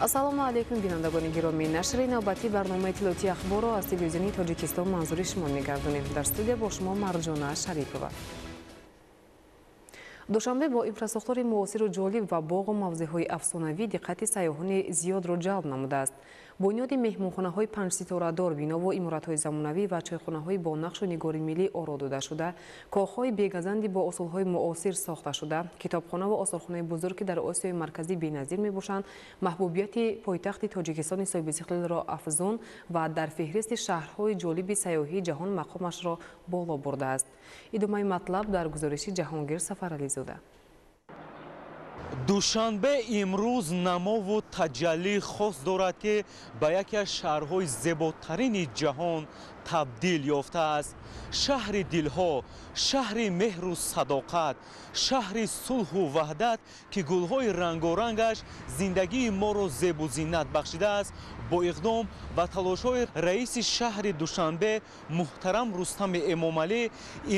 Ассалому алайкум, бинандагони гиромӣ. Нашри навбатии барномаи иттилоотии Ахборро аз телевизиони Тоҷикистон манзури шумо мегардонем. Дар студия бо шумо Марҷона Шарипова. Душанбе бо инфрасохтори муосиру ҷолиб ва боғу мавзеъҳои афсонавӣ диққати сайёҳони зиёдро ҷалб намудааст. Бунёди меҳмонхонаҳои панҷситорадор, бинову иморатҳои замонавӣ ва чойхонаҳои бо нақшу нигори миллӣ оро додашуда, коҳҳои бегазанди бо усулҳои муосир сохташуда, китобхонаву осорхонаи бузург, ки дар Осиёи Марказӣ беназир мебошанд, маҳбубияти пойтахти Тоҷикистони соҳибистиқлолро афзун ва дар феҳристи шаҳрҳои ҷолиби сайёҳии ҷаҳон мақомашро боло бурдааст. Идомаи матлаб дар гузориши Ҷаҳонгир Сафарализода. Душанбе имрӯз намову таҷаллии хос дорад, ки ба яке аз шаҳрҳои зеботарини ҷаҳон табдил ёфтааст. Шаҳри дилҳо, шаҳри меҳру садоқат, шаҳри сулҳу ваҳдат, ки гулҳои рангорангаш зиндагии моро зебу зинат бахшидааст, бо иқдом ва талошҳои раиси шаҳри Душанбе муҳтарам Рустами Эмомалӣ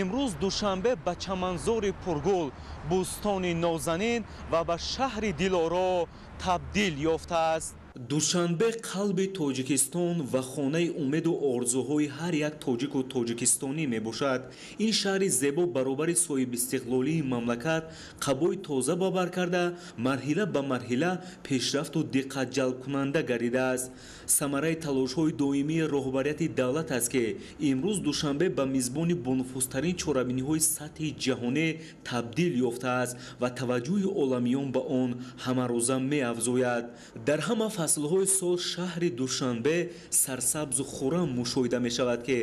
имрӯз Душанбе ба чаманзори пургул, бӯстони нозанин ва ба шаҳри дилоро табдил ёфтааст. Душанбе қалби Тоҷикистон ва хонаи умеду орзуҳои ҳар як тоҷику тоҷикистонӣ мебошад. Ин шаҳри зебо баробари соҳибистиқлолии мамлакат қабои тоза ба бар карда, марҳила ба марҳила пешрафту диққатҷалбкунанда гардидааст. Самараи талошҳои доимии роҳбарияти давлат аст, ки имрӯз Душанбе ба мизбони бонуфузтарин чорабиниҳои сатҳи ҷаҳонӣ табдил ёфтааст ва таваҷҷӯҳи оламиён ба он ҳамарӯза меафзояд. Дар ҳама фаслҳои сол шаҳри Душанбе сарсабзу хуррам мушоҳида мешавад, ки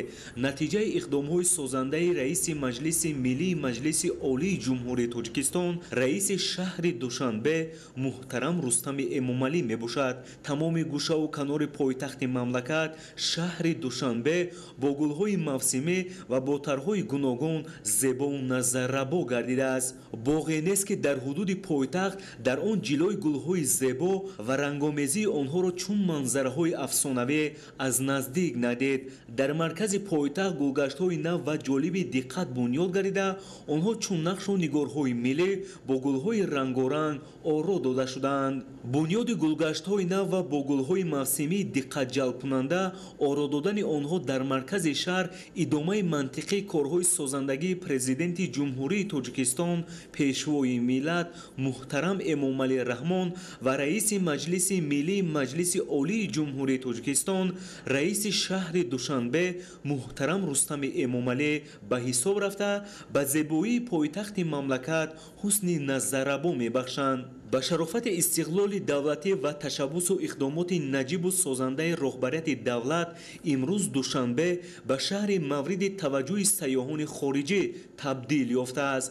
натиҷаи иқдомҳои созандаи раиси Маҷлиси Миллии Маҷлиси Олии Ҷумҳурии Тоҷикистон, раиси шаҳри Душанбе муҳтарам Рустами Эмомалӣ мебошад. Тамоми гӯшаву канори пойтахти мамлакат, шаҳри Душанбе, бо гулҳои мавсимӣ ва бо тарҳҳои гуногун зебову назаррабо гардидааст. Боғе нест, ки дар ҳудуди пойтахт дар он ҷилои гулҳои зебо ва рангомезии онҳоро чун манзараҳои афсонавӣ аз наздик надид. Дар маркази пойтахт гулгаштҳои нав ва ҷолиби диққат бунёд гардида, онҳо чун нақшу нигорҳои миллӣ бо гулҳои рангоранг оро дода шудаанд. Бунёди гулгаштҳои нав ва бо гулҳои мавсимии диққатҷалбкунанда оро додани онҳо дар маркази шаҳр идомаи мантиқии корҳои созандагии Президенти Ҷумҳурии Тоҷикистон, Пешвои миллат муҳтарам Эмомалӣ Раҳмон ва раиси Маҷлиси Миллии Маҷлиси Олии Ҷумҳурии Тоҷикистон, раиси шаҳри Душанбе муҳтарам Рустами Эмомалӣ ба ҳисоб рафта, ба зебоии пойтахти мамлакат ҳусни назаррабо мебахшанд. Ба шарофати истиқлоли давлатӣ ва ташаббусу иқдомоти наҷибу созандаи роҳбарияти давлат имрӯз Душанбе ба шаҳри мавриди таваҷҷӯҳи сайёҳони хориҷӣ табдил ёфтааст.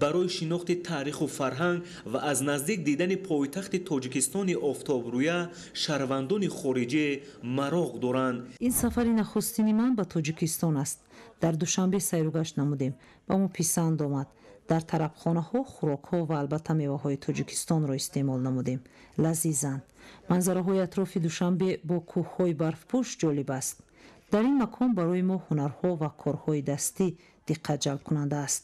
Барои шинохти таъриху фарҳанг ва аз наздик дидани пойтахти Тоҷикистони офтобрӯя шаҳрвандони хориҷӣ мароқ доранд. Ин сафари нахустини ман ба Тоҷикистон аст. Дар Душанбе сайругашт намудем, ба мо писанд омад. Дар тарабхонаҳо хӯрокҳо ва албатта меваҳои Тоҷикистонро истеъмол намудем, лазизанд. Манзараҳои атрофи Душанбе бо кӯҳҳои барфпӯш ҷолиб аст. Дар ин макон барои мо ҳунарҳо ва корҳои дастӣ диққатҷалбкунанда аст.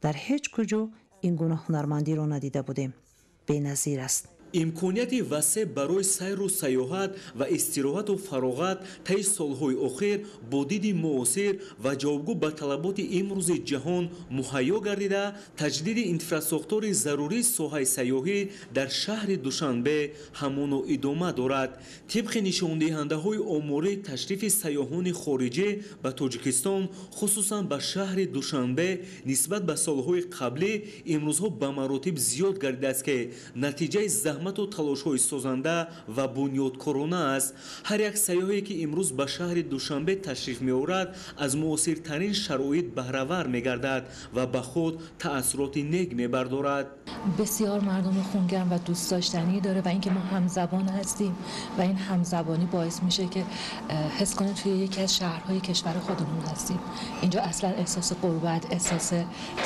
Дар ҳеҷ куҷо ин гуна ҳунармандиро надида будем, беназир аст. Имконияти васеъ барои сайру сайёҳат ва истироҳату фароғат таи солҳои охир бо диди муосир ва ҷавобгӯ ба талаботи имрӯзи ҷаҳон муҳайё гардида, таҷдиди инфрасохтори зарурии соҳаи сайёҳӣ дар шаҳри Душанбе ҳамоно идома дорад. Тибқи нишондиҳандаҳои оморӣ, ташрифи сайёҳони хориҷӣ ба Тоҷикистон, хусусан ба шаҳри Душанбе, нисбат ба солҳои қаблӣ имрӯзҳо ба маротиб зиёд гардидааст, ки натиҷаи заҳмату талошҳои созанда ва бунёдкорона аст. Ҳар як сайёҳе, ки имрӯз ба шаҳри Душанбе ташриф меорад, аз муосиртарин шароит баҳравар мегардад ва ба худ таассуроти нек мебардорад. Бисёр мардуми хунгарм ва дӯстдоштанӣ дорад ва инки мо ҳамзабон ҳастем ва ин ҳамзабонӣ боис мешавад, ки ҳис кунем توی یکی از شهرهای کشور خودمون هستیم. اینجا اصلا احساس غربت، احساس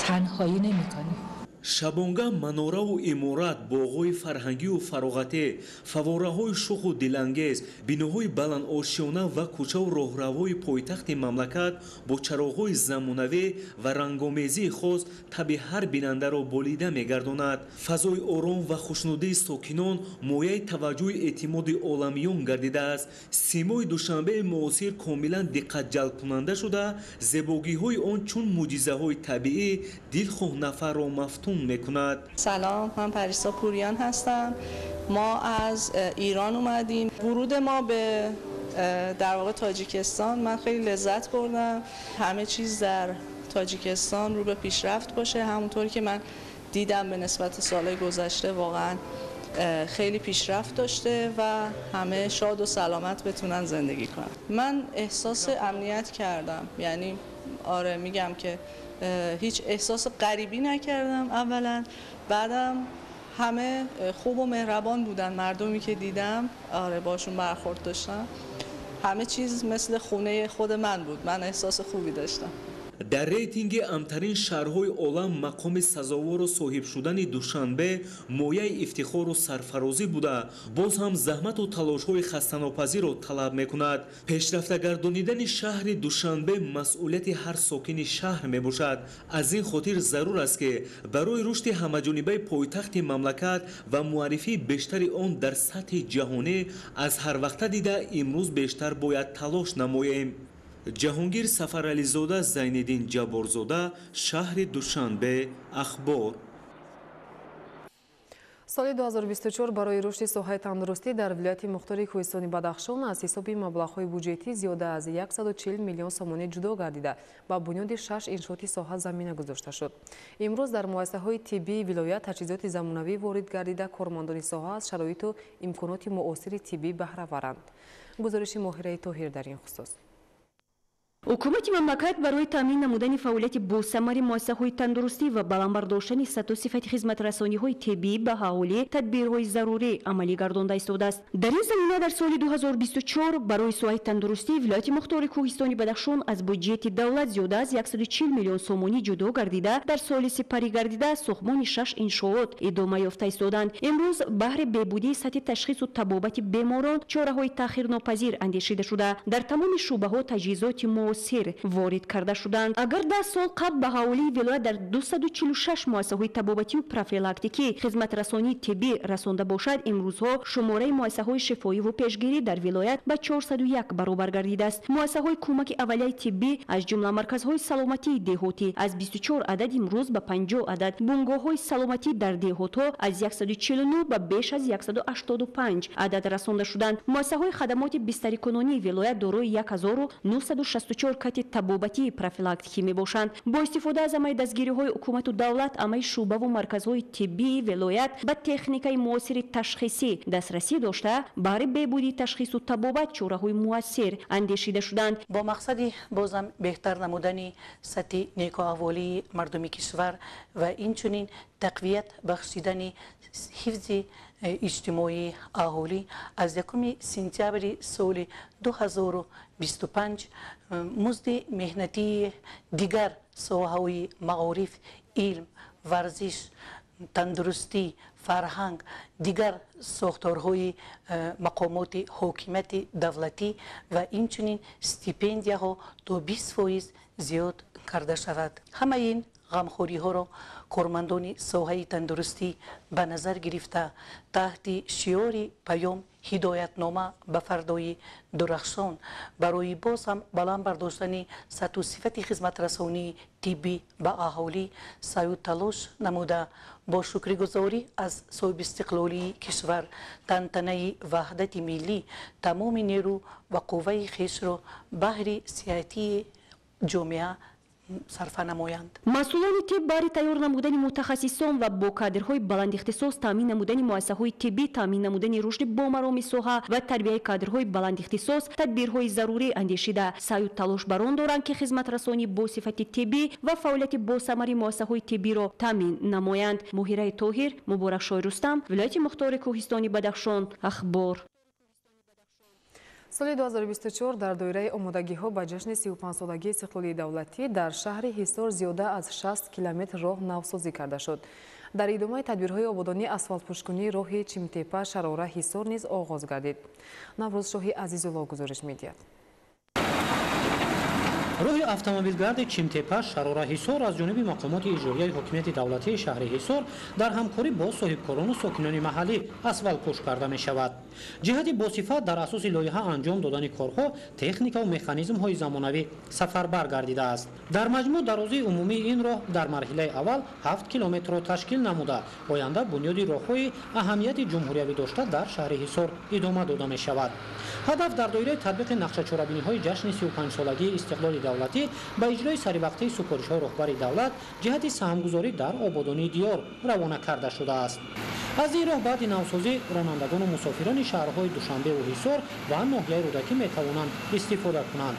تنهایی نمی‌کنیم. Шабонгаҳ манораву иморат, боғҳои фарҳангию фароғатӣ, фаввораҳои шуху дилангез, биноҳои баландошёна ва кӯчаву роҳравҳои пойтахти мамлакат бо чароғҳои замонавӣ ва рангомезии хос табъи ҳар бинандаро болида мегардонад. Фазои ором ва хушнудии сокинон мояи таваҷҷӯҳи эътимоди оламиён гардидааст. Симои Душанбеи муосир комилан диққатҷалбкунанда шуда, зебогиҳои он чун мӯъҷизаҳои табиӣ дилхоҳ нафарро мафтун мекунад. سلام، من پریسا پوریان هستم. ما از ایران اومدیم. ورود ما به در واقع تاجیکستان، من خیلی لذت بردم. همه چیز در تاجیکستان رو به پیشرفت باشه. همونطوری که من دیدم به نسبت سالهای گذشته واقعا خیلی پیشرفت داشته و همه شاد و سلامت بتونن زندگی کنن. من احساس امنیت کردم، یعنی آره میگم که هیچ احساس غریبی نکردم اولا، بعدم همه خوب و مهربان بودن، مردمی که دیدم آره باشون برخورد داشتم، همه چیز مثل خونه خود من بود، من احساس خوبی داشتم. Дар рейтинги амтарин шаҳрҳои олам мақоми сазовору соҳиб шудани Душанбе мояи ифтихору сарфарозӣ буда, боз ҳам заҳмату талошҳои хастанопазирро талаб мекунад. Пешрафтагардонидани шаҳри Душанбе масъулияти ҳар сокини шаҳр мебошад. Аз ин хотир зарур аст, ки барои рушди ҳамаҷонибаи пойтахти мамлакат ва муаррифии бештари он дар сатҳи ҷаҳонӣ аз ҳар вақта дида имрӯз бештар бояд талош намоем. Ҷаҳонгир Сафарализода, Зайниддин Ҷабборзода, шаҳри Душанбе, Ахбор. Соли 2024 барои рушди соҳаи тандурустӣ дар вилояти мухтори Кӯҳистони Бадахшон аз ҳисоби маблағҳои буҷетӣ зиёда аз 140 миллион сомонӣ ҷудо гардида, ба бунёди шаш иншооти соҳа замина гузошта шуд. Имрӯз дар муассисаҳои тиббии вилоят таҷҳизоти замонавӣ ворид гардида, кормандони соҳа аз шароиту имконоти муосири тиббӣ баҳраваранд. Гузориши Моҳираи Тоҳир дар ин хусус. Ҳукумати мамлакат барои таъмин намудани фаъолияти босамари муассисаҳои тандурустӣ ва баланд бардоштани сатҳу сифати хизматрасониҳои тиббӣ ба аҳолӣ тадбирҳои зарурӣ амалӣ гардонда истодааст. Дар ин замина дар соли 2024 барои соҳаи тандурустии вилояти мухтори Кӯҳистони Бадахшон аз буҷети давлат зиёда аз 140 миллион сомонӣ ҷудо гардида, дар соли сипарӣ гардида сохтмони шаш иншоот идома ёфта истоданд. Имрӯз баҳри беҳбудии сатҳи ташхису табобати беморон чораҳои таъхирнопазир андешида шуда, дар тамоми шӯъбаҳо таҷҳизоти муосир ворид карда шуданд. Агар 10 сол қабл ба аҳолии вилоят дар 246 муассисаҳои табобатию профилактикӣ хизматрасонии тиббӣ расонда бошад, имрӯзҳо шумораи муассисаҳои шифоиву пешгирӣ дар вилоят ба 401 баробар гардидааст. Муассисаҳои кӯмаки аввалияи тиббӣ, аз ҷумла марказҳои саломатии деҳотӣ, аз 24 адад имрӯз ба 50 адад, бунгоҳҳои саломатӣ дар деҳотҳо аз 149 ба беш аз 185 адад расонда шуданд. Муассисаҳои хадамоти бистарикунонии вилоят дорои 1964 кати табобатии профилактикӣ мебошанд. Бо истифода аз амали дастгириҳои ҳукумату давлат, амали шӯъбаву марказҳои тиббии вилоят ба техникаи муосири ташхисӣ дастрасӣ дошта, баҳри беҳбудии ташхису табобат чораҳои муассир андешида шуданд. Бо мақсади бозам беҳтар намудани сатҳи некуаҳволии мардуми кишвар ва инчунин тақвият бахшидани ҳифзи иҷтимоии аҳолӣ аз 1 сентябри соли 2025 музди меҳнатии дигар соҳаҳои маориф, илм, варзиш, тандурустӣ, фарҳанг, дигар сохторҳои мақомоти ҳокимияти давлатӣ ва инчунин стипендияҳо то 20% зиёд карда шавад. Ҳамаи ин ғамхориҳоро кормандони соҳаи тандурустӣ ба назар гирифта, таҳти шиори паём ҳидоятнома ба фардои дурахшон барои боз ҳам баланд бардоштани сатҳу сифати хизматрасонии тиббӣ ба аҳолӣ саъю талош намуда, бо шукригузорӣ аз соҳибистиқлолии кишвар, тантанаи ваҳдати миллӣ тамоми нерӯ ва қувваи хешро баҳри сиҳатии ҷомеа сарфа намоянд. Масъулони тиб баҳри тайёр намудани мутахассисон ва бо кадрҳои баландихтисос таъмин намудани муассисаҳои тиббӣ, таъмин намудани рушди бомароми соҳа ва тарбияи кадрҳои баландихтисос тадбирҳои зарурӣ андешида, саъю талош бар он доранд, ки хизматрасонӣ бо сифати тиббӣ ва фаъолияти босамари муассисаҳои тиббиро таъмин намоянд. Моҳираи Тоҳир, Муборакшоҳи Рустам, вилояти мухтори Кӯҳистони Бадахшон, Ахбор. Соли 2024 дар доираи омодагиҳо ба ҷашни 35-солагии истиқлолии давлатӣ дар шаҳри Ҳисор зиёда аз 60 километр роҳ навсозӣ карда шуд. Дар идомаи тадбирҳои ободонӣ асфалтпӯшкунии роҳи Чимтепа Шарора Ҳисор низ оғоз гардид. Наврӯзшоҳи Азизулло гузориш медиҳад. Роҳи автомобилгарди Чимтепа Шарора Ҳисор аз ҷониби мақомоти иҷроияи ҳокимияти давлатии шаҳри Ҳисор дар ҳамкорӣ бо соҳибкорону сокинони маҳаллӣ асфалтпӯш карда мешавад. Ҷиҳати босифат дар асоси лоиҳа анҷом додани корҳо техникаву механизмҳои замонавӣ сафарбар гардидааст. Дар маҷмӯъ дарозии умумии ин роҳ дар марҳилаи аввал 7 километрро ташкил намуда, оянда бунёди роҳҳои аҳамияти ҷумҳуриявӣ дошта дар шаҳри Ҳисор идома дода мешавад. Ҳадаф дар доираи татбиқи нақшачорабиниҳои ҷашни 35-солагии истиқлоли давлатӣ ба иҷрои саривақтии супоришҳои роҳбари давлат ҷиҳати саҳмгузорӣ дар ободонии диёр равона карда шудааст. Аз ин роҳ баъди навсозӣ ронандагону мусофирони шаҳрҳои Душанбеву Ҳисор ва ноҳияи Рӯдакӣ метавонанд истифода кунанд.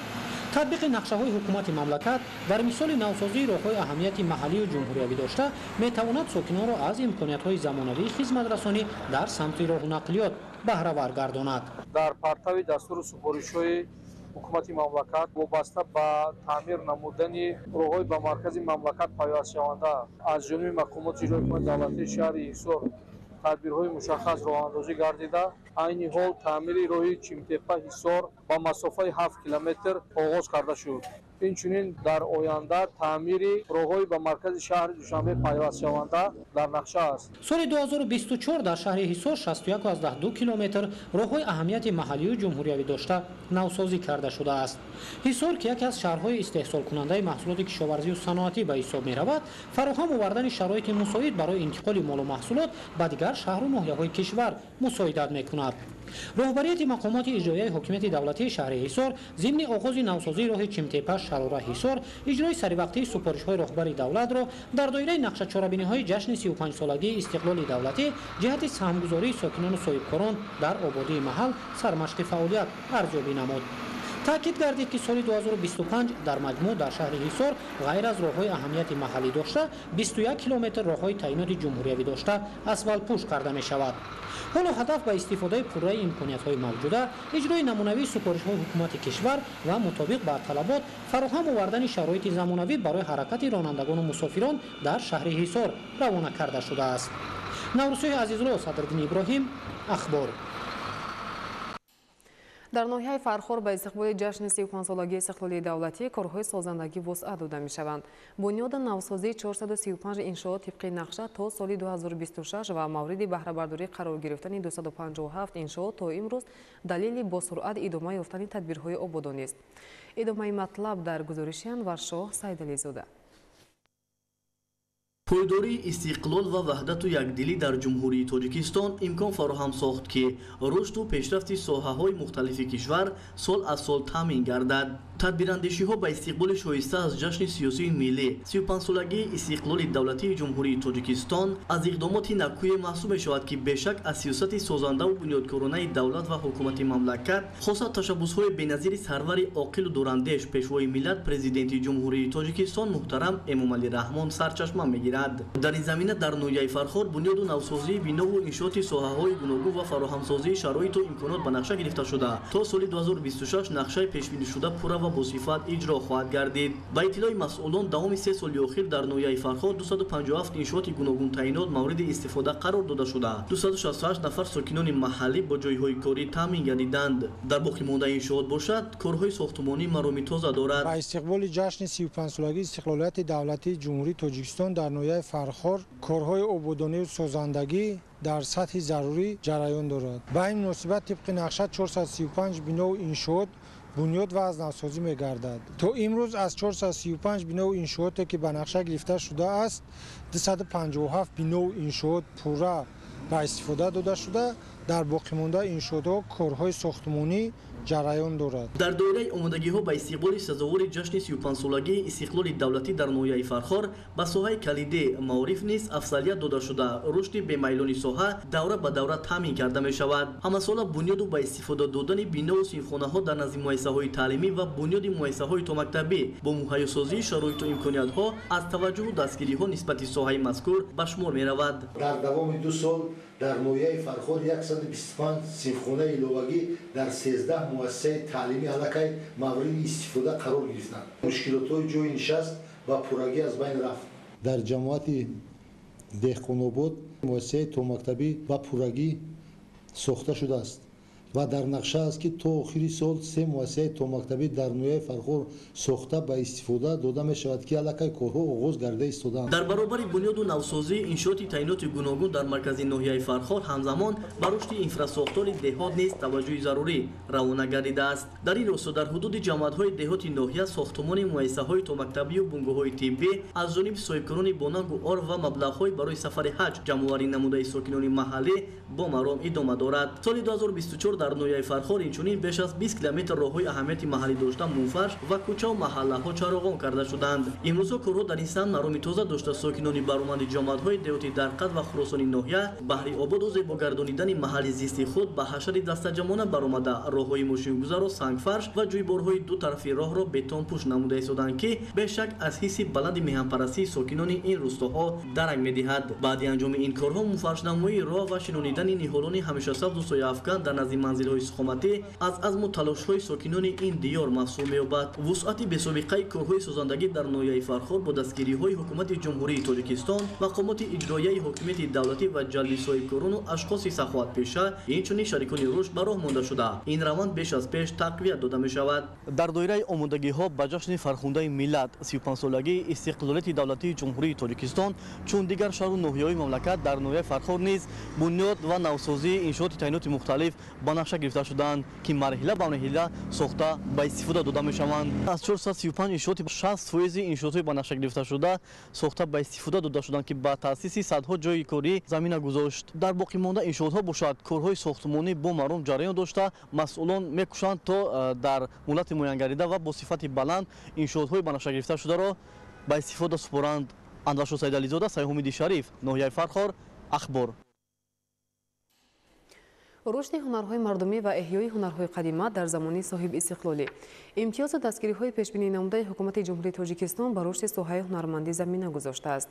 Татбиқи нақшаҳои ҳукумати мамлакат дар мисоли навсозии роҳҳои аҳамияти маҳаллию ҷумҳуриявӣ дошта метавонад сокинонро аз имкониятҳои замонавии хизматрасонӣ дар самти роҳу нақлиёт баҳравар гардонад. Дар партави дастуру супоришҳои ҳукумати мамлакат вобаста ба таъмир намудани роҳҳои ба маркази мамлакат пайвастшаванда аз ҷониби мақомоти иҷроии ҳукумати давлатии шаҳри Ҳисор тадбирҳои мушаххас роҳандозӣ гардида, айни ҳол таъмири роҳи Чимтепа Ҳисор ба масофаи 7 километр оғоз карда шуд. Инчунин дар оянда таъмири роҳҳои ба маркази шаҳри Душанбе пайвастшаванда дар нақша аст. Соли 2024 дар шаҳри Ҳисор 61,2 километр роҳҳои аҳамияти маҳаллию ҷумҳуриявӣ дошта навсозӣ карда шудааст. Ҳисор, ки яке аз шаҳрҳои истеҳсолкунандаи маҳсулоти кишоварзию саноатӣ ба ҳисоб меравад, фароҳам овардани шароити мусоид барои интиқоли молу маҳсулот ба дигар шаҳру ноҳияҳои кишвар мусоидат мекунад. Роҳбарияти мақомоти иҷроияи ҳокимияти давлатии шаҳри Ҳисор зимни оғози навсозии роҳи Чимтепа Шарора Ҳисор иҷрои саривақтии супоришҳои роҳбари давлатро дар доираи нақшачорабиниҳои ҷашни 35-солагии истиқлоли давлатӣ ҷиҳати саҳмгузории сокинону соҳибкорон дар ободии маҳал сармашқи фаъолият арзёбӣ намуд. Таъкид гардид, ки соли 2025 дар маҷмӯъ дар шаҳри Ҳисор ғайр аз роҳҳои аҳамияти маҳаллӣ дошта 21 километр роҳҳои таъиноти ҷумҳуриявӣ дошта асфалтпӯш карда мешавад. Ҳоло ҳадаф ба истифодаи пурраи имкониятҳои мавҷуда, иҷрои намунавии супоришҳои ҳукумати кишвар ва мутобиқ ба талабот фароҳам овардани шароити замонавӣ барои ҳаракати ронандагону мусофирон дар шаҳри Ҳисор равона карда шудааст. Наврӯзшоҳи Азизулло, Садриддин Иброҳим, Ахбор. Дар ноҳияи Фархор ба истиқболи ҷашни 35-солагии истиқлолии давлатӣ корҳои созандагӣ вусъат дода мешаванд. Бунёду навсозии 435 иншоот тибқи нақша то соли 2026 ва мавриди баҳрабардорӣ қарор гирифтани 257 иншоот то имрӯз далели босуръат идома ёфтани тадбирҳои ободонист. Идомаи матлаб дар гузориши Анваршоҳ Сайдализода. Пойдории истиқлол ва ваҳдату якдилӣ дар Ҷумҳурии Тоҷикистон имкон фароҳам сохт, ки рушду пешрафти соҳаҳои мухталифи кишвар сол аз сол таъмин гардад. Тадбирандешиҳо ба истиқболи шоиста аз ҷашни сиёсии миллӣ 35-солагии истиқлоли давлатии Ҷумҳурии Тоҷикистон аз иқдомоти накӯе маҳсуб мешавад, ки бешак аз сиёсати созандаву бунёдкоронаи давлат ва ҳукумати мамлакат, хоса ташаббусҳои беназири сарвари оқилу дурандеш, пешвои миллат, президенти Ҷумҳурии Тоҷикистон муҳтарам Эмомалӣ Раҳмон сарчашма мегирад. Дар ин замина дар ноҳияи Фархор бунёду навсозии бинову иншооти соҳаҳои гуногун ва фароҳамсозии шароиту имконот ба нақша гирифта шуда, то соли 2026 нақшаи пешбинишуда пурра ва босифат иҷро хоҳад гардид. Ба иттилои масъулон, давоми 3 соли охир дар ноҳияи Фархор 257 иншооти гуногунтаъинот мавриди истифода қарор дода шуда, 268 нафар сокинони маҳаллӣ бо ҷойҳои корӣ таъмин гардиданд. Дар боқимондаи иншоот бошад, корҳои сохтумонӣ мароми тоза дорад. Ба истиқболи ҷашни 35-солагии истиқлолияти давлатии Ҷумҳурии Тоҷикистон дар ноҳияи Фархор корҳои ободонию созандагӣ дар сатҳи зарурӣ ҷараён дорад. Ба ин муносибат тибқи нақша 435 бинову иншоот бунёд ва аз навсозӣ мегардад. То имрӯз аз 435 бинову иншооте ки ба нақша гирифта шудааст, 257 бинову иншоот пурра ба истифода дода шуда, дар боқимондаи иншоотҳо корҳои сохтмонӣ ҷараён дорад. Дар доираи омодагиҳо ба истиқболи сазовори ҷашни 35-солагии истиқлоли давлатӣ дар ноҳияи Фархор ба соҳаи калидӣ маориф низ афзалият дода шуда, рушди бемайлони соҳа давра ба давра таъмин карда мешавад. Ҳамасола бунёду ба истифода додани бинову синфхонаҳо дар назди муассисаҳои таълимӣ ва бунёди муассисаҳои томактабӣ бо муҳайёсозии шароиту имкониятҳо аз таваҷҷӯҳу дастгириҳо нисбати соҳаи мазкур ба шумор меравад. Дар давоми 2 сол дар ноҳияи Фархор 125 синфхонаи иловагӣ дар 13 муассисаи таълимӣ аллакай мавриди истифода қарор гирифтанд. Мушкилотҳои ҷойи нишаст ба пуррагӣ аз байн рафт. Дар ҷамоати Деҳқонобод муассисаи томактабӣ ба пуррагӣ сохта шудааст ва дар нақша аст, ки то охири сол се муассисаи томактабӣ дар ноҳияи Фархор сохта ба истифода дода мешавад, ки аллакай корҳо оғоз гардида истодаанд. Дар баробари бунёду навсозии иншооти таъиноти гуногун дар маркази ноҳияи Фархор, ҳамзамон ба рушди инфрасохтори деҳот низ таваҷҷӯҳи зарурӣ равона гардидааст. Дар ин росто дар ҳудуди ҷамоатҳои деҳоти ноҳия сохтумони муассисаҳои томактабию бунгоҳҳои тиббӣ аз ҷониби соҳибкорони бонангу ор ва маблағҳои барои сафари ҳаҷ ҷамъоварӣ намудаи сокинони маҳаллӣ бо маром идома дорад. Соли 2024 дар ноҳияи Фархор инчунин беш аз 20 километр роҳҳои аҳамияти маҳаллӣ дошта мунфарш ва кӯчаву маҳаллаҳо чароғон карда шуданд. Имрӯзҳо корҳо дар ин самт мароми тоза дошта, сокинони бароманди ҷамоатҳои деҳоти Дарқад ва Хуросони ноҳия баҳри ободу зебогардонидани маҳалли зисти худ ба ҳашари дастаҷамона баромада, роҳҳои мошингузарро сангфарш ва ҷӯйборҳои ду тарафи роҳро бетонпӯш намуда истоданд, ки бешак аз ҳисси баланди меҳанпарастии сокинони ин рӯстоҳо дарак медиҳад. Баъди анҷоми ин корҳо мунфаршнамоии роҳ ва шинонидани ниҳолони ҳамешасабзу сояафкан дар назди манзилҳои истиқоматӣ аз азму талошҳои сокинони ин диёр маҳсул меёбад. Вусъати бесобиқаи корҳои созандагӣ дар ноҳияи Фархор бо дастгириҳои ҳукумати Ҷумҳурии Тоҷикистон, мақомоти иҷроияи ҳокимияти давлатӣ ва ҷалби соҳибкорону ашхоси саховатпеша, инчунин шарикони рушд ба роҳ монда шуда, ин раванд беш аз пеш тақвият дода мешавад. Дар доираи омодагиҳо ба ҷашни фархундаи миллат, 35-солагии истиқлолияти давлатии Ҷумҳурии Тоҷикистон, чун дигар шаҳру ноҳияҳои мамлакат, дар ноҳияи Фархор низ бунёд ва навсозии иншооти таъиноти мухталиф ба нақша гирифта шудаанд, ки марҳила ба марҳила сохта ба истифода дода мешаванд. Аз 435 иншооти 60% иншоотҳои ба нақша гирифташуда сохта ба истифода дода шуданд, ки ба таъсиси садҳо ҷойи корӣ замина гузошт. Дар боқимонда иншоотҳо бошад, корҳои сохтмонӣ бо маром ҷараён дошта, масъулон мекӯшанд то дар муҳлати муайянгардида ва бо сифати баланд иншоотҳои ба нақша гирифташударо ба истифода супоранд. Анваршо Саидализода, Сайҳумиди Шариф, ноҳияи Фархор, Ахбор. Рушди ҳунарҳои мардумӣ ва эҳёи ҳунарҳои қадима дар замони соҳибистиқлолӣ. Имтиёзу дастгириҳои пешбинӣ намудаи ҳукумати Ҷумҳурии Тоҷикистон ба рушди соҳаи ҳунармандӣ замина гузоштааст.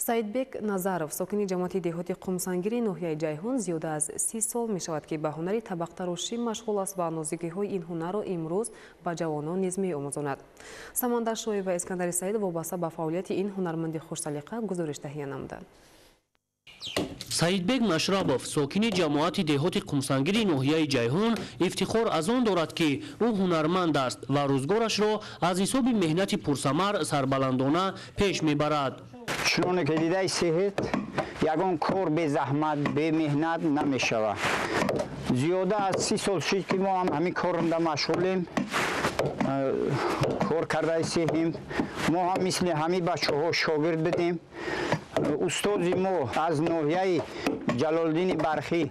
Саидбек Назаров, сокини ҷамоати деҳоти Қумсангири ноҳияи Ҷайҳун, зиёда аз 30 сол мешавад, ки ба ҳунари табақтарошӣ машғул аст ва нозикиҳои ин ҳунарро имрӯз ба ҷавонон низ меомӯзонад. Самандар Шоев ва Искандари Саид вобаста ба фаъолияти ин ҳунарманди хушсалиқа гузориш таҳия намуданд. Саидбек Машрабов, сокини ҷамоати деҳоти Қумсангири ноҳияи Ҷайҳун, ифтихор аз он дорад, ки ӯ ҳунарманд аст ва рӯзгорашро аз ҳисоби меҳнати пурсамар сарбаландона пеш мебарад. Чуноне ки дидаи сеҳет, ягон кор безаҳмат, бемеҳнат намешавад. Зиёда аз 30 сол шуд, ки мо ҳам ҳамин корро машғулем, кор кардаи сеҳем. Мо ҳам мисли ҳамин бачаҳо шогирд будем. Устоди мо аз ноҳияи Ҷалолиддини Бархӣ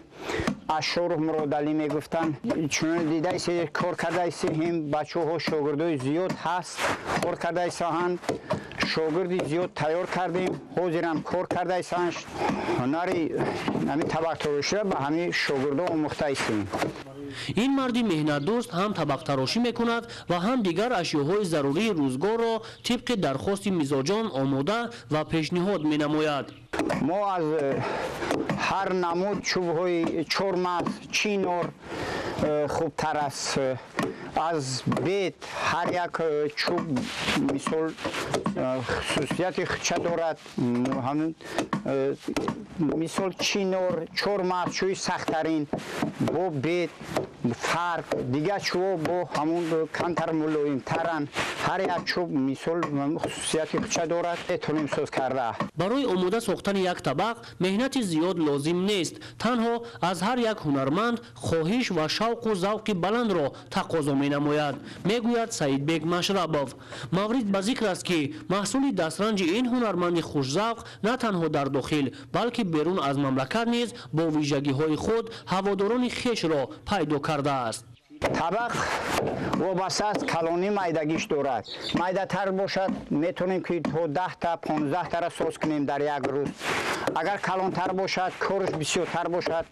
Ашуров Муродалӣ мегуфтанд. Чунон дидаи кор кардаи сеҳем, бачаҳо шогирдои зиёд ҳаст, кор кардаи саҳанд, шогирди зиёд тайёр кардем, ҳозирам кор кардаи саҳанд. Ҳунари ҳамин табақтароширо ба ҳамин шогирдо омӯхтаистем. Ин марди меҳнатдӯст ҳам табақтарошӣ мекунад ва ҳам дигар ашёҳои зарурии рӯзгорро тибқи дархости мизоҷон омода ва пешниҳод менамояд. Мо аз ҳар намуд чӯбҳои чормағз, чинор хубтар аст. Аз бет ҳар як чӯб мисол хусусияти худша дорад. Мисол чинор, чормағз чӯби сахттарин, бо бет фарқ, дигар чӯбҳо бо ҳамун камтар мулоимтаранд. Ҳар як чӯб мисол хусусияти худша дорад, метавонем соз карда. Барои омода сохтани як табақ меҳнати зиёд лозим нест. Танҳо аз ҳар як ҳунарманд хоҳиш ва шавқу завқи баландро тақозо менамояд, мегӯяд Саидбек Машрабов. Маврид ба зикр аст, ки маҳсули дастранҷи ин ҳунарманди хушзавқ на танҳо дар дохил, балки берун аз мамлакат низ бо вижагиҳои худ ҳаводорони хешро пайдо кардааст. Табақ вобаста аст калонӣ майдагиш дорад. Майдатар бошад, метавонем ки то 10та 15тара соз кунем дар як рӯз. Агар калонтар бошад, корш бисёртар бошад,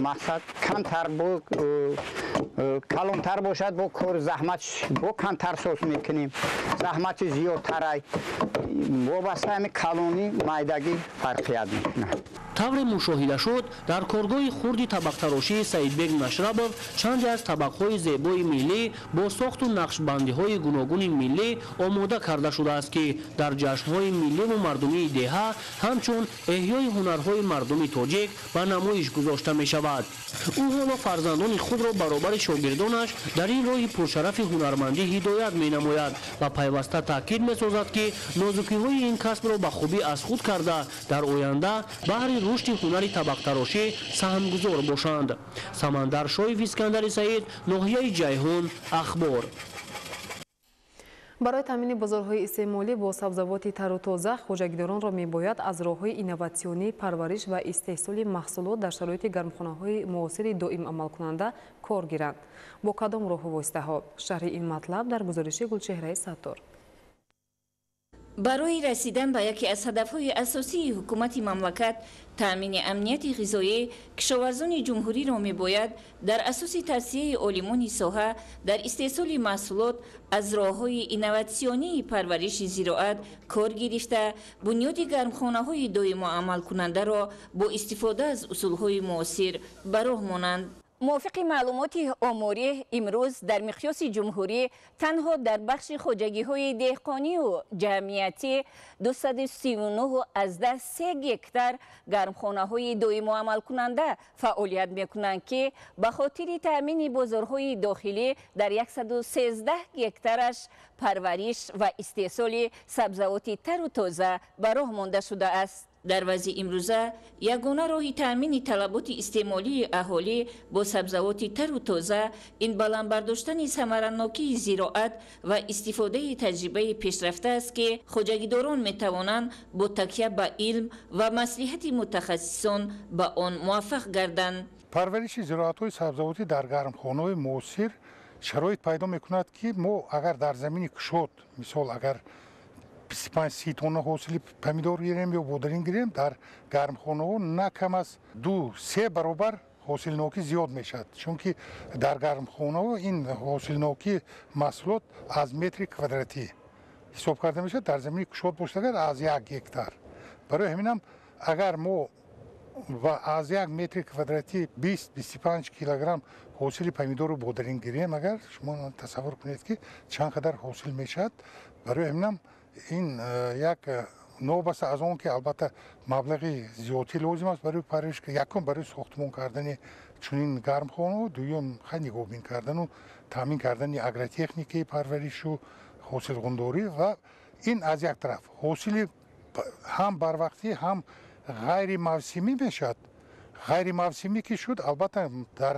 мақсад камтар бо Калонтар бошад, бо кор заҳмат бо камтар соз мекунем, заҳмати зиёдтарай. Вобаста ҳами калонӣ майдагӣ фарқият мекунад. Тавре мушоҳида шуд, дар коргоҳи хурди табақтарошии Саидбек Машрабов чанде аз табақҳои зебои миллӣ бо сохту нақшбандиҳои гуногуни миллӣ омода карда шудааст, ки дар ҷашнҳои милливу мардумии деҳа ҳамчун эҳёи ҳунарҳои мардуми тоҷик ба намоиш гузошта мешавад. Ӯ ҳоло фарзандони худро баробари шогирдонаш дар ин роҳи пуршарафи ҳунармандӣ ҳидоят менамояд ва пайваста таъкид месозад, ки нозукиҳои ин касбро ба хубӣ аз худ карда, дар оянда баҳри рушди ҳунари табақтарошӣ саҳмгузор бошанд. Самандар Шоев, Искандари Саид, ноҳияи Ҷайҳун, Ахбор. Барои таъмини бозорҳои истеъмолӣ бо сабзавоти тару тоза хоҷагидоронро мебояд аз роҳҳои инноватсионии парвариш ва истеҳсоли маҳсулот дар шароити гармхонаҳои муосири доим амалкунанда кор гиранд. Бо кадом роҳу воситаҳо? Шарҳи ин матлаб дар гузориши Гулчеҳраи Саттор. Барои расидан ба яке аз ҳадафҳои асосии ҳукумати мамлакат, таъмини амнияти ғизоӣ, кишоварзони ҷумҳуриро мебояд дар асоси тавсияи олимони соҳа дар истеҳсоли маҳсулот аз роҳҳои инноватсионии парвариши зироат кор гирифта, бунёди гармхонаҳои доимо амалкунандаро бо истифода аз усулҳои муосир ба роҳ монанд. Мувофиқи маълумоти оморӣ, имрӯз дар миқёси ҷумҳурӣ танҳо дар бахши хоҷагиҳои деҳқонию ҷамъиятӣ 239,3 гектар гармхонаҳои доимоамалкунанда фаъолият мекунанд, ки ба хотири таъмини бозорҳои дохилӣ дар 113 гектараш парвариш ва истеҳсоли сабзавоти тару тоза ба роҳ монда шудааст. Дар вазъи имрӯза ягона роҳи таъмини талаботи истеъмолии аҳолӣ бо сабзавоти тару тоза ин баланд бардоштани самаранокии зироат ва истифодаи таҷрибаи пешрафта аст, ки хоҷагидорон метавонанд бо такя ба илм ва маслиҳати мутахассисон ба он муваффақ гарданд. Парвариши зироатҳои сабзавотӣ дар гармхонаҳои муосир шароит пайдо мекунад, ки мо агар дар замини кушод, мисол, агар 25-30 тонна ҳосили помидор гирем ё бодиринг гирем, дар гармхонаҳо на кам аз 2-3 баробар ҳосилнокӣ зиёд мешавад, чунки дар гармхонаҳо ин ҳосилнокии маҳсулот аз метри квадратӣ ҳисоб карда мешавад, дар замини кушод бошад агар аз 1 гектар. Барои ҳаминам агар мо аз 1 метри квадратӣ 20-25 килограмм ҳосили помидору бодиринг гирем, агар шумо тасаввур кунед, ки чанд қадар ҳосил мешавад. Барои ҳаминам ин як новобаста аз он ки албатта маблағи зиёдӣ лозим аст барои парвариш, якум барои сохтмон кардани чунин гармхонаҳо, дуюм хай нигоҳбин кардану таъмин кардани агротехникаи парваришу ҳосилғундорӣ, ва ин аз як тараф ҳосили ҳам барвақтӣ, ҳам ғайримавсимӣ мешавад. Ғайримавсимӣ ки шуд, албатта дар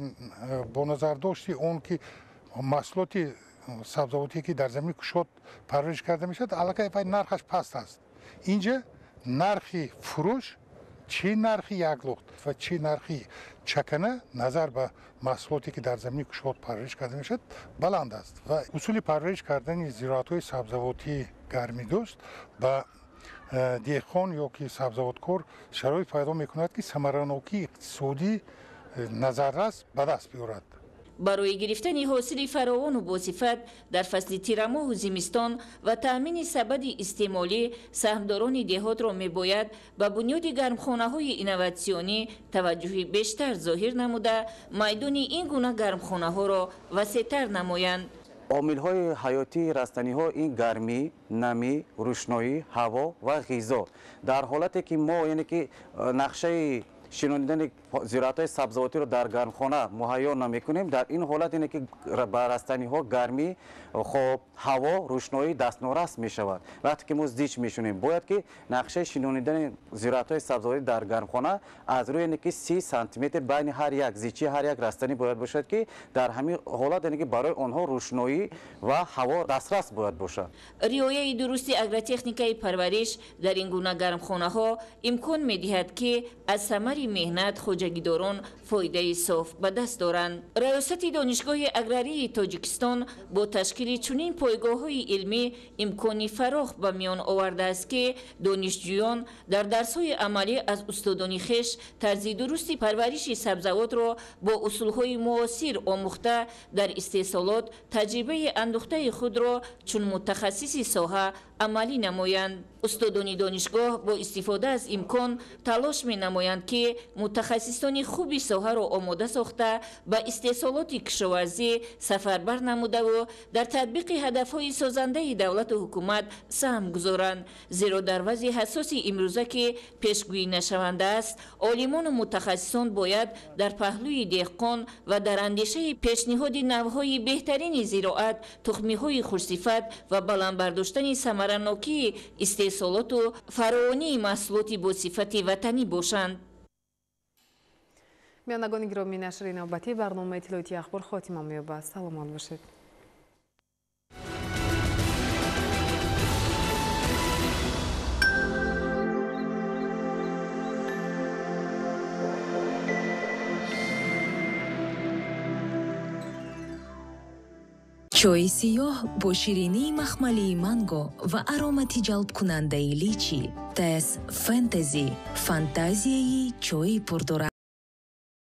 бо назардошти он ки маҳсулоти сабзавотие ки дар замини кушод парвариш карда мешавад, аллакай вай нархаш паст аст. Инҷа нархи фурӯш, чӣ нархи яклухт ва чӣ нархи чакана, назар ба маҳсулоте ки дар замини кушод парвариш карда мешавад, баланд аст. Ва усули парвариш кардани зироатҳои сабзавотии гармидӯст ба деҳқон ё ки сабзавоткор шароит пайдо мекунад, ки самаранокии иқтисодӣ назаррас ба даст биёрад. Барои гирифтани ҳосили фаровону босифат дар фасли тирамоҳу зимистон ва таъмини сабади истеъмолӣ саҳмдорони деҳотро мебояд ба бунёди гармхонаҳои инноватсионӣ таваҷҷӯҳи бештар зоҳир намуда, майдони ин гуна гармхонаҳоро васеътар намоянд. Омилҳои ҳаётии растаниҳо ин гармӣ, намӣ, рӯшноӣ, ҳаво ва ғизо. Дар ҳолате ки мо, яъне ки нақшаи шинонидани зироатҳои сабзавотиро дар гармхона муҳайё намекунем, дар ин ҳолат ине ки ба растаниҳо гармӣ, хоб, ҳаво, рӯшноӣ дастнорас мешавад. Вақте ки мо зич мешунем, бояд ки нақшаи шинонидани зироатҳои сабзавотӣ дар гармхона аз рӯи ине ки 30 сантиметр байни ҳар як зичии ҳар як растанӣ бояд бошад, ки дар ҳамин ҳолат ине ки барои онҳо рӯшноӣ ва ҳаво дастрас бояд бошад. Риояи дурусти агротехникаи парвариш дар ин гуна гармхонаҳо имкон медиҳад, ки аз самари Самари меҳнат хоҷагидорон фоидаи соф ба даст доранд. Раёсати Донишгоҳи аграрии Тоҷикистон бо ташкили чунин пойгоҳҳои илмӣ имкони фарох ба миён овардааст, ки донишҷӯён дар дарсҳои амалӣ аз устодони хеш тарзи дурусти парвариши сабзавотро бо усулҳои муосир омӯхта, дар истеҳсолот таҷрибаи андӯхтаи худро чун мутахассиси соҳа амалӣ намоянд. Устодони донишгоҳ бо истифода аз имкон талош менамоянд, ки мутахассисони хуби соҳаро омода сохта, ба истеҳсолоти кишоварзӣ сафарбар намудаву дар татбиқи ҳадафҳои созандаи давлату ҳукумат саҳм гузоранд. Зеро дар вазъи ҳассоси имрӯза, ки пешгӯӣ нашаванда аст, олимону мутахассисон бояд дар паҳлӯи деҳқон ва дар андешаи пешниҳоди навъҳои беҳтарини зироат, тухмиҳои хушсифат ва баланд бардоштани самаранокии истеҳсолоту фаровонии маҳсулоти босифати ватанӣ бошанд. Бинандагони гиромӣ, нашри навбатии барномаи иттилоотии Ахбор хотима меёбад. Саломат бошед. Чойи сиёҳ бо ширинии махмалии манго ва аромати ҷалбкунандаи личи. Тес Фэнтези, фантазияи чойи пурдура.